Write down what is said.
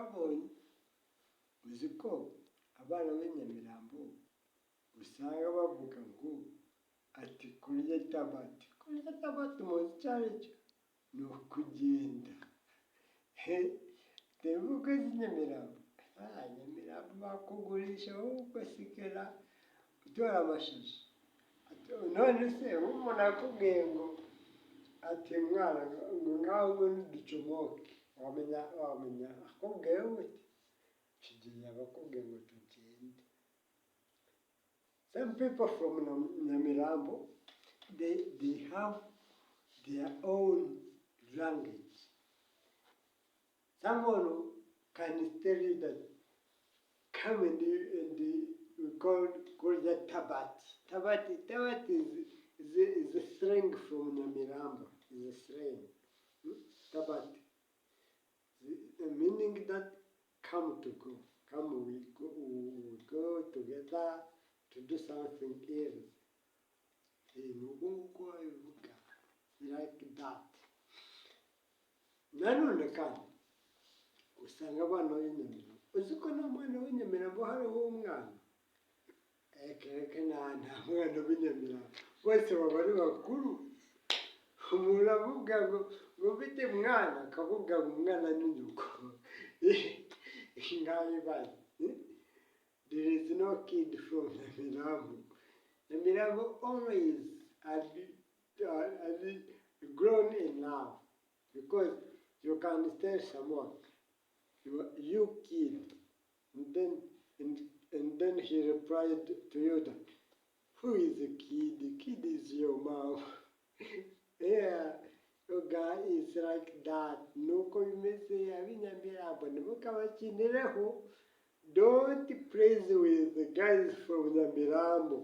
Twabonye, uzi ko abana b'i Nyamirambo usanga bavuga ngo ati kurya tabati. Kurya tabati muzi icyo ari cyo? Ni ukugenda. Imvugo z'i Nyamirambo, ah, Nyamirambo bakugurisha wowe ugasigara utora amashashi. None se umuntu akubwiye ngo ati mwana, ngo ngaho ngwino ducomoke, wamenya akubwiye gute? Icyo gihe yaba akubwiye ngo tugende. Some people from Nyamirambo, they have their own language. Someone can tell you that come and we call kurya tabati. Tabati, tabati is a slang from Nyamirambo. Is a slang. Tabati. Meaning that come to go. Come, we go together to do something else. Ni uko nguko babivuga. Like that. Nanone kandi usanga abana b'inyamirambo, uzi ko nta mwana w'inyamirambo hariho umwana? Reka reka, nta mwana w'inyamirambo, bose baba ari bakuru. Umuntu avuga ngo ufite mwana, akavuga ngo umwana ni nyoko. Ngaho ibaye. There is no kid from Nyamirambo. Nyamirambo always are grown enough, because you can tell someone, you kid, and then he replied to you that who is a kid? The kid is your mom. Yeah, guy is like that. Nuko bimeze ab'inyamirambo, ntimukabakinireho. Don't play with the guys from Nyamirambo.